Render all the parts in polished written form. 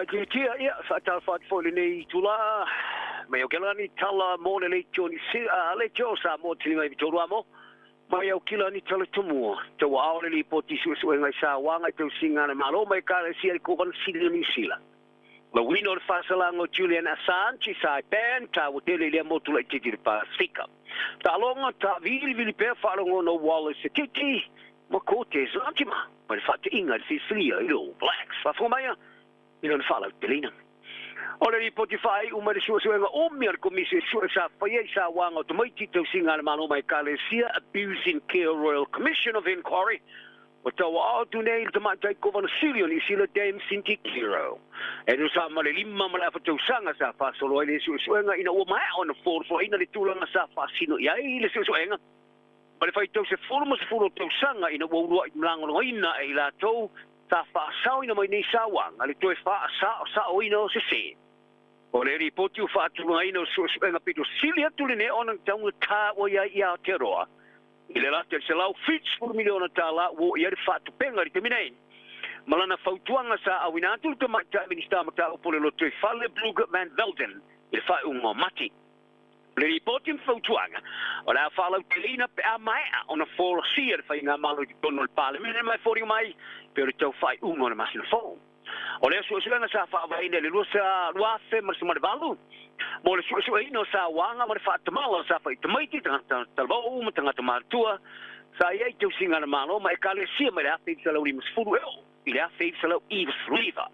Tia ia whaatala fo le nei tula mai o kelani tala mo le leitio ni si a leitio sa mo tili mai tolu amo mai au kila ni tala tumua te wa ao le lipoti suesuega i sauaga i tausiga a le Malo mai Ekalesia i le Kovana Sili o Niu Sila. La uina o le faasalaga o Julian Assange i Saipan, taua tele i lea motu laitiiti i le Pasifika. Taaloga taavilivili pea faalogona o Wallace Sititi ma Cortez Ratima ma le faateiga i le filifilia i le All Blacks. Faafofoga mai i lona faalauteleina. O le lipoti faaiu mai le suesuega umi a le Komisi e sue sa faia i sauaga o tamaiti tausiga a le Malo ma Ekalesia, Abuse in Care Royal Commission of Inquiry, ua tauaao atu nei i le tamaitai Kovana Sili o Niu Sila Dame Cindy Kiro. E tusa ma le 5 1/2 tausaga sa faasolo ai le suesuega ina ua maea ona folafolaina le tulaga sa faasino i ai le suesuega ma le faitau 10 ma 10 o tausaga ina ua uluai malagolagoina e i latou sa faasaoina mai nei sauaga le toe faasaosaoina o sesē. O le lipoti ua faatulagaina o suesuega pito sili atu lenei ona taugata ua i ai i Aotearoa i le lata i le $170 miliona ua oo i ai le faatupeina i le taimi nei. Ma lana fautuaga sa auina atu le tamaitai Minisita Mataupu o le Lotoifale Brugge Van Velden i le faaiuga o Mati. O le lipoti ma fautuaga o le a faalauteleina pe a maea ona folasia le faigamalo i totonu o le Palemene mai foliga mai pe o le tau faaiuga o le masina fou. O lea suesuega sa faavaeina i le 2018 mo le suesueina o sauaga ma le faatamala o sa faitamaiti tagata talavou ma tagata matutua sa i ai tausiga a le Malo ma Ekalesia mai le 1950 e oo i le 1999.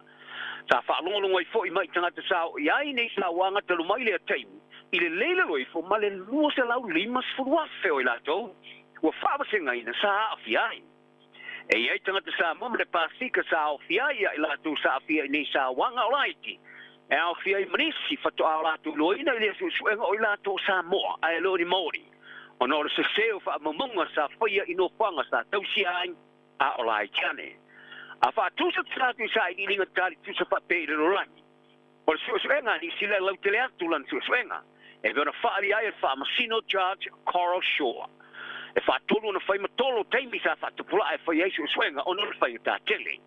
Sa faalogologo ai foi mai tagata sa oo i ai nei sauaga talu mai lea taimi i le lei lalo ifo ma le 250,000 o i latou ua faavasegaina sa aafia ai. E i ai tagata Samoa ma le Pasifika sa aofia ai ia i latou sa aafia i nei sauaga o laiti e aofia ai ma nisi faatoa o latou iloaina i lea suesuega o i latou o Samoa ae le o ni Maori ona o le sesē o faamaumauga sa faia i nofoaga sa tausia ai a o laiti ane. A faatusa atu i sailiiliga tali tusa faapea i le lalolagi. O le suesuega a Niu Sila e lautele atu lana suesuega e pei ona faaali ai e le faamasino Judge Coral Shaw. E faatolu ona fai ma tolo taimi sa faatupula'a e fai ai suesuega ona o le faigata tele.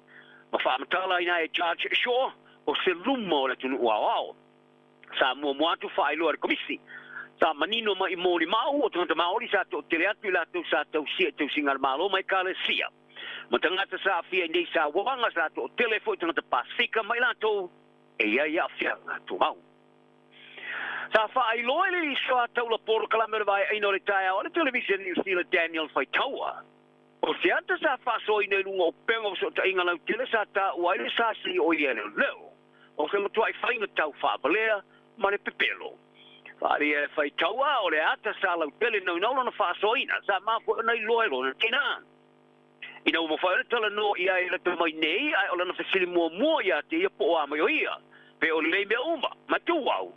Ma faamatala ai e Judge Shaw o se luma o le atunuu aoao. Sa muamua atu faailoa le Komisi. Sa manino mai i molimau o tagata Maori sa toatele atu i latou sa tausia i tausiga a le Malo ma Ekalesia. Ma tagata sa aafia i nei sauaga sa toatele foi tagata Pasifika ma i latou e i ai aafiaga tumau. Sa faailoa i le isoa taula polokalame o le vaeaina o le taeao a le Television New Zealand Daniel Faitaua. O se ata sa faasoaina i luga o upega o fesootaiga lautele sa taua ai le sasi o ia leoleo. O se matuai faiga tau faavalea ma le pepelo. Faaalia e Faitaua o le ata sa lautele naunau lona faasoaina sa mafua ona iloa e lona tinā. Ina ua mafai ona talanoa i ai lata mai nei ae o lana fesili muamua ia te ia po o a mai o ia. Pe o lelei mea uma, ma tu au.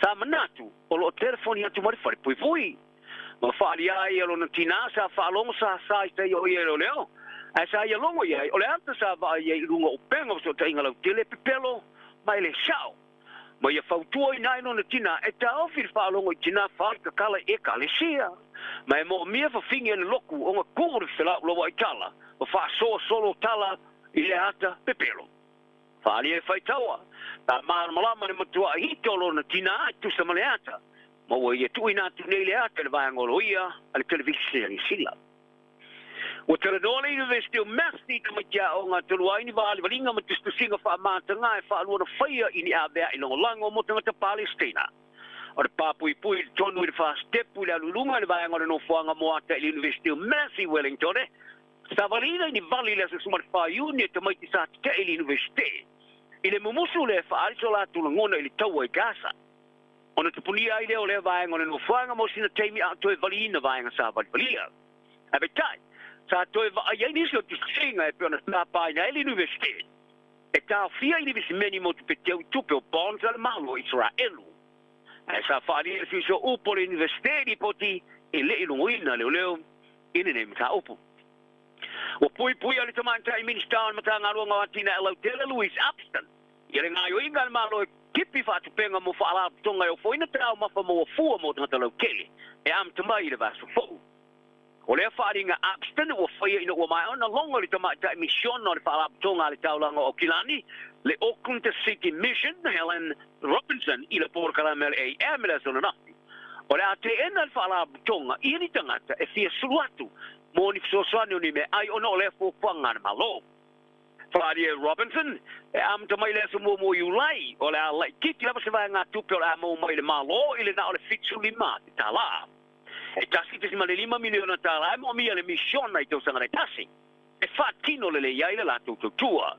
Sa manatu o loo telefoni atu mai le falepuipui. Ma faaalia ai e lona tinā sa faalogo sa sa i tai o ia e leoleo. Ae sa ia logo i ai o le ata sa vaai ai i luga o upega o fesootaiga lautele pepelo ma e le sao. Ma ia fautua ina ai lona tinā e taofi le faalogo i tinā falikakala i Ekalesia. Ma e moomia fafine e le loku ona kuu le felaulau ai tala ma faasoa solo tala i le ata pepelo. Faaalia e Faitaua, sa malamalama le matuai hito o lona tinā e tusa ma le ata. Ma ua ia tuuina atu nei le ata i le vaega o loia a le Televisene a Niu Sila. Ua talanoa le University o Massey i tamaiti aoga talu ai ni valivaliga ma tusitusiga faamatagā e faalua na faia i ni avea'i lagolago mo tagata Palestina. O le papuipui i le tonu i le fasitepu i le aluluga i le vaega o le nofoaga mo ata i le University o Massey Wellington sa valiina i ni vali i le aso 14 Iuni e tamaiti sa tete'e i le Universite i le mumusu le faaali so latou lagona i le taua i Gaza. Ona tapunia ai lea o lea vaega o le nofoaga mo sina taimi a o toe valiina vaega sa valivalia. Ae peitai, sa toe vaai ai nisi o tusitusiga e pei ona tapaina ai le Universite e taofia i ni visimeni mo tupe teu i tupe o bonds a le Malo o Isaraelu. Ae sa faaalia le fiuso upu o le Universite i lipoti e le i logoina leoleo i lenei mataupu. Ua puipui a le tamaitai Minisita o le Matagaluega o Atinae Lautele Louise Upston ia le gaoioiga a le Malo e tipi faatupega mo faalapotopotoga e ofoina taumafa maua fua mo tagata lautele e amata mai i le vaiaso fou. O lea faaaliga Upston ua faia ina ua maea ona logo le tamaitai misiona o le Faalapotopotoga a le Taulaga o Aukilani, le Auckland City Mission, Helen Robinson, i le polokalame a le AM i le aso ananafi. O le a teena le Faalapotopotoga i ni tagata e fia sulu atu mo ni fesoasoani o ni meaai ona o lea fuafuaga a le Malo. Faalia Robinson, e amata mai le aso 1 o Iulai, o le a laitiiti lava se vaegatupe o le a maua mai i le Malo i le na o le $75. E $1.5 miliona e moomia le misiona i tausaga taitasi e faatino lelei ai le latou tautua.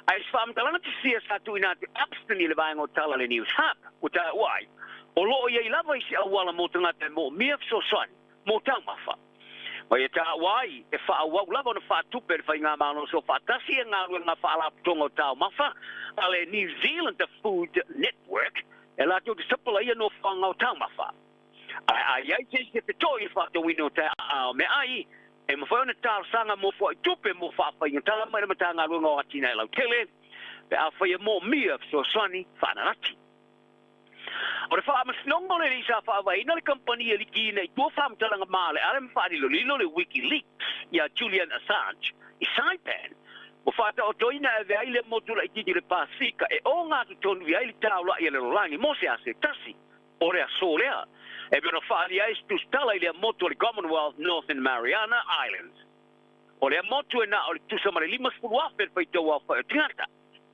Ae se faamatalaga tisia sa tuuina atu Upston i le vaega o tala le News Hub, ua taua ai, o loo iai lava isi auala mo tagata e moomia fesoasoani mo taumafa. Ma ia taua ai e faaauau lava ona faatupe le faigamalo soofaatasi e galuega faalapotopotoga o taumafa a le New Zealand Food Network e latou te sapalaia nofoaga o taumafa. Ae a i ai se isi e fetoʻi i le faatauina o taeaa o meaai, e mafai ona talosaga mo fuaitupe mo faafaigata mai le Matagaluega o Atinae Lautele pe afai e moomia fesoasoani faananati. O le faamasinoga o le alii sa faavaeina le kamupani e likiina i tua faamatalaga maaleale ma faalilolilo le WikiLeaks ia Julian Assange i Saipan, ua faataotoina e avea ai le motu laitiiti o le Pasefika e ogatotonu i ai le taula'i a le lalolagi mo se aso e tasi. O le aso lea e pei ona faaalia ai se tusitala i lea motu o le Commonwealth Northern Mariana Islands. O lea motu e na o le tusa ma le 50,000 le faitau aofai o tagata.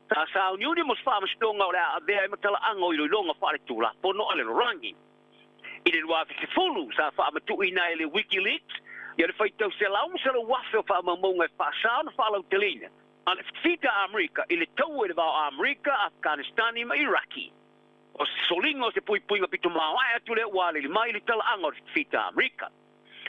Sa sauniuni mo se faamasinoga o le a avea ai ma talaaga o iloiloga faaletulafono a le lalolagi. I le 2010 sa faamatuuina ai e le WikiLeaks ia le faitau 100,000 o faamaumauga e faasa ona faalauteleina a le Fita Amerika i le taua i le va o Amerika, Afghanistani ma Iraki. O se soliga o se puipuiga pito maoae atu lea ua alili mai i le talaaga o le Fita Amerika.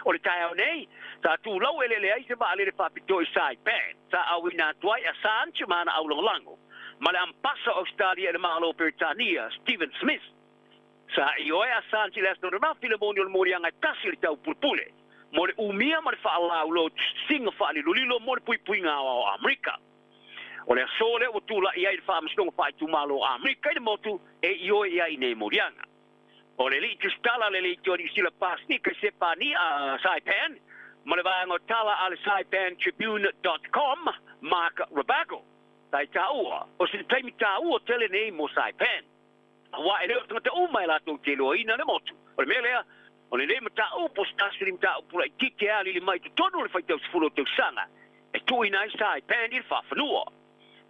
O le taeao nei, sa tulau eleele ai se vaalele faapitoa i Saipan, sa auina atu ai Assange ma ana aulagolago, ma le Ambasa o Ausetalia i le Malo o Peretania, Stephen Smith. Sa ioe Assange i le aso ananafi le moni o le moliaga e tasi i le taupulepule mo le umia ma le faalauiloa o tusitusiga faalilolilo mo le puipuiga aoao o Amerika. O le aso lea ua tulai ai le Faamasinoga Faaitumalo o Amerika i le motu e ioe i ai nei moliaga. O le alii tusitala le leitioa Niu Sila Pasefika i Sepani a Saipan ma le vaega o tala a le Saipan Tribune.com, Mark Rabago, sa i taua, o se taimi taua tele nei mo Saipan. Aua e le o tagata uma e latou te iloaina le motu. O le mea lea, o lenei mataupu o se tasi o ni mataupu laitiiti e alili mai i totonu o le faitau 10 o tausaga e tuuina ai Saipan i le faafanua.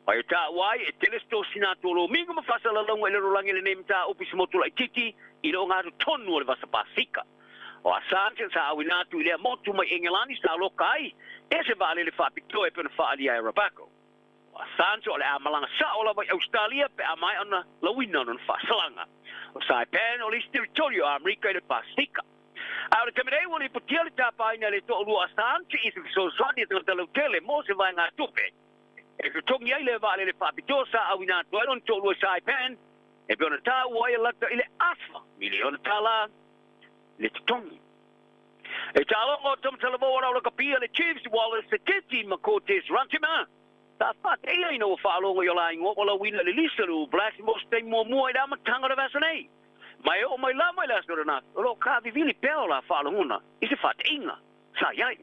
Mai e taua ai, e tele se tosina atu o lomiga ma faasalalauga i le lalolagi i lenei mataupu i se motu laitiiti i le ogatotonu o le Vasa Pasefika. O Assange sa auina atu i lea motu mai Engelani sa loka ai e se vaalele faapitoa e pei ona faaalia e Rabago. O Assange o le a malaga sao lava i Ausetalia pe a maea ona lauina lona faasalaga. O Saipan o le isi teritorio o Amerika i le Pasefika. A o le taimi nei ua lipotia le tapaina e le toalua o Assange i se fesoasoani a tagata lautele mo se vaegatupe e totogi ai le vaalele faapitoa sa auina atu ai lona toalua i Saipan e pei ona taua ai e lata i le $500 miliona le totogi. E taaloga o Tamatalavaua Laulakapia le Chiefs Wallace Seketi ma Cortez Rantima. Sa faateia ina ua faalogo i o la igoa ua lauina i le lisa le All Blacks mo se taimi muamua i le amataga o le vasa nei. Ma e oo mai lava i le aso ananafi, o lo o kavivili pea o la faalogona i se faateiga sa i ai.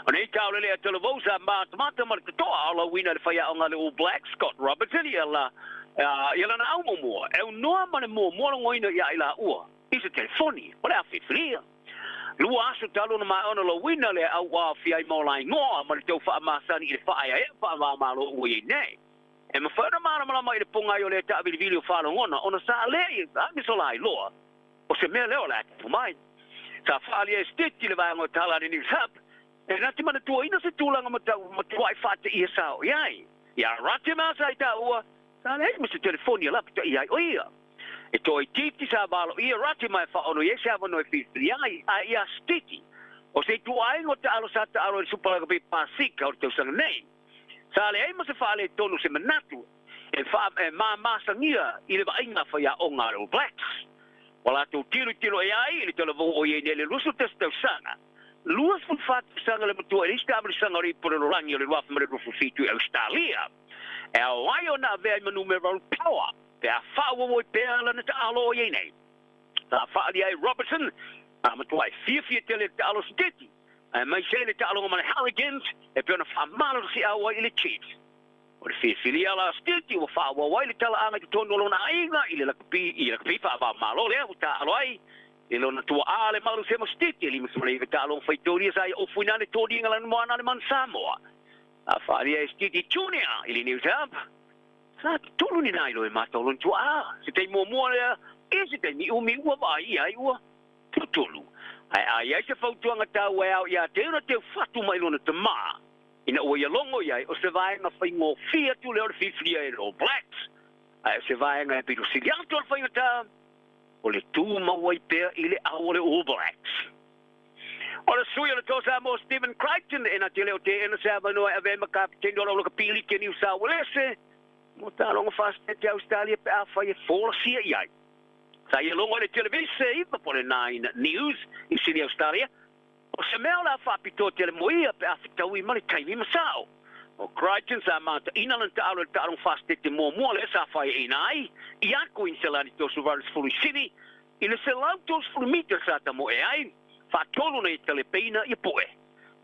O nei taulele a Talavou sa matamata ma le totoa o lauina i le faiaoga a le All Blacks Scott Robertson i lana au muamua e aunoa ma le muamua logoina ia i laua i se telefoni o le a filifilia. Lua aso talu ona maea ona lauina le au aofia ai ma o la igoa ma le tau faamasani i le faaeaea faava-o-Malo ua i ai nei. E mafai ona malamalama i le pogai o lea taavilivili o faalogona ona sa lea i age so la iloa o se mea lea o le a tupu mai. Sa faaalia e Stitch i le vaega o tala a le News Hub e na te manatuaina se tulaga matuai faateia sa oo i ai. Ia Ratima sa i taua, sa leai ma se telefoni e lapataia ai o ia. E toaitiiti sa valoia Ratima e faaono i ai se avanoa e filifili ai, ae ia Stitch o se ituaiga o taalo sa taalo i le Super Rugby Pasika o le tausaga nei. Sa leai ma se faaletonu se manatu e e mamasagia i le vaaiga faiaoga a le All Blacks. Ua latou tilotilo e ai i le talavou o i ai nei le 21 tausaga. 24 tausaga le matua i le isi taamilisaga o le ipu o le lalolagi o le 2027 i Ausetalia. E ao ai ona avea ai ma numera power pe a faaauau ai pea lana taalo o i ai nei. Sa faalia ai Robertson, a matua e fiafia tele le taalo Stitch. Ae mai se le taaloga ma le Hurricanes e pei ona faamalosiau ai i le Chiefs. O le filifilia la Stiti ua faaauau ai le talaaga i totonu o lona aiga i le lakapi i lakapi faava-o-Malo lea ua taalo ai i lona tuaa le malu sema Stiti e 59 taaloga faitaulia sa ia ofuina le toniga lanumoana le Manu Samoa. A faalia e Stiti Junior i le News Hub. Sa tutulu ni nai lo e mātau lona tuaa. Se taimi muamua lea i se taimi umi ua vaai i ai ua tutulu. Ae a i ai se fautuaga taua e ao ia te ona teu fatu mai lona tamā ina ua ia logo i ai o se vaega faigofie atu lea o le filifilia e le All Blacks. Ae o se vaega e pito sili atu o le faigata o le tumau ai pea i le au o le All Blacks. O le sui o le Toa Samoa Stephen Crichton e na te leo teena se avanoa e avea ma kapiteni o le aulakapi liki a Niu Sauelese mo taaloga faasetete Ausetalia pe afai e folasia i ai. Sa ia logo i le televise 9 po o le 9 News i Sini Ausetalia. O se mea o le a faapitoa tele mo ia pe a fetaui ma le taimi ma sao. O Crichton sa mataina lana taalo i le taaloga faasetete muamua lea sa faiaina ai ia Queensland i 380 i Sini i le 130 mita sa tamoe ai, faatolu na ia talepeina ia poe.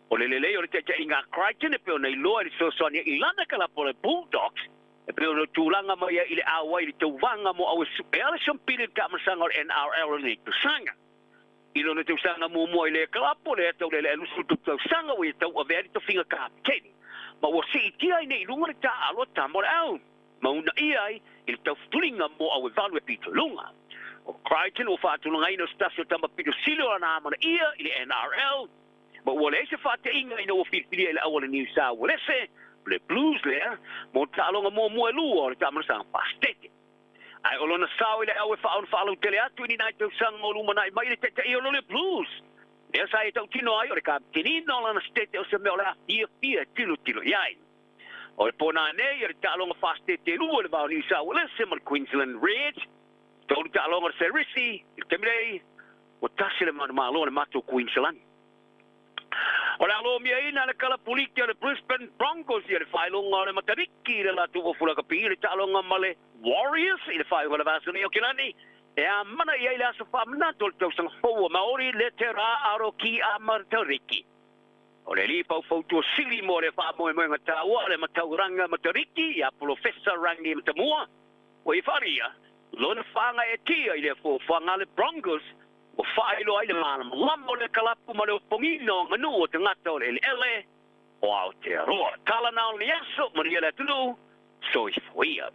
O le lelei o le taitaiga a Crichton e pei ona iloa i le fesoasoani i lana kalapu o le Bulldogs e pei ona tulaga mai ai i le auai i le tauvaga mo au e suea le sompili i le taamasaga o le NRL o lenei tausaga. I lona tausaga muamua i lea kalapu, lea tauleleae 23 tausaga ua ia tauavea ai le tofiga kapiteni ma ua siitia ai nei i luga le taaalo a tama o le au ma uunaia ai i le taufutuliga mo au e valu e pitoluga. O Crichton ua faatulagaina o se tasi o tama pito sili o lana amanaia i le NRL ma ua leai se faateiga ina ua filifilia i le au a le New South Walese o le Blues lea mo taaloga muamua e lua o le taamalasaga faasetete. Ae o lona sao i le au e faaono faalautele atu i ni nai tausaga o lumanai mai i le taitaia o le Blues. Lea sa e tautino ai o le kapitenina o lana setete o se mea o le a fiafia e tilotilo i ai. O le pona nei o le taaloga faasetete e lua i le va o New South Walese ma le Queensland Reds. Tolu taaloga o le serisi i le taimi nei, ua tasi le manumalo o le matou Queensland. O le alomiaina le kalapuliki o le Brisbane Broncos ia le faailoga o le Matariki i le latou ofu lakapi i le taaloga ma le Warriors i le faaiuga o le vaiaso nei o Kilani e amana i ai le aso faamanatu o le tausaga fou o Maori le Te Rā Aro ki a Matariki. O le alii faufautua sili mo le faamoemoega taua o le matauranga Matariki ia Polofesa Rangi Matamua ua i wharia lona whāngaetia i le fuafuaga a le Broncos ua faailoa ai le malamalama o le kalapu ma le opogina o aganuu o tagata o le eleele o Aotearoa. Tala na o le aso, manuia le atunuu, soifua ia.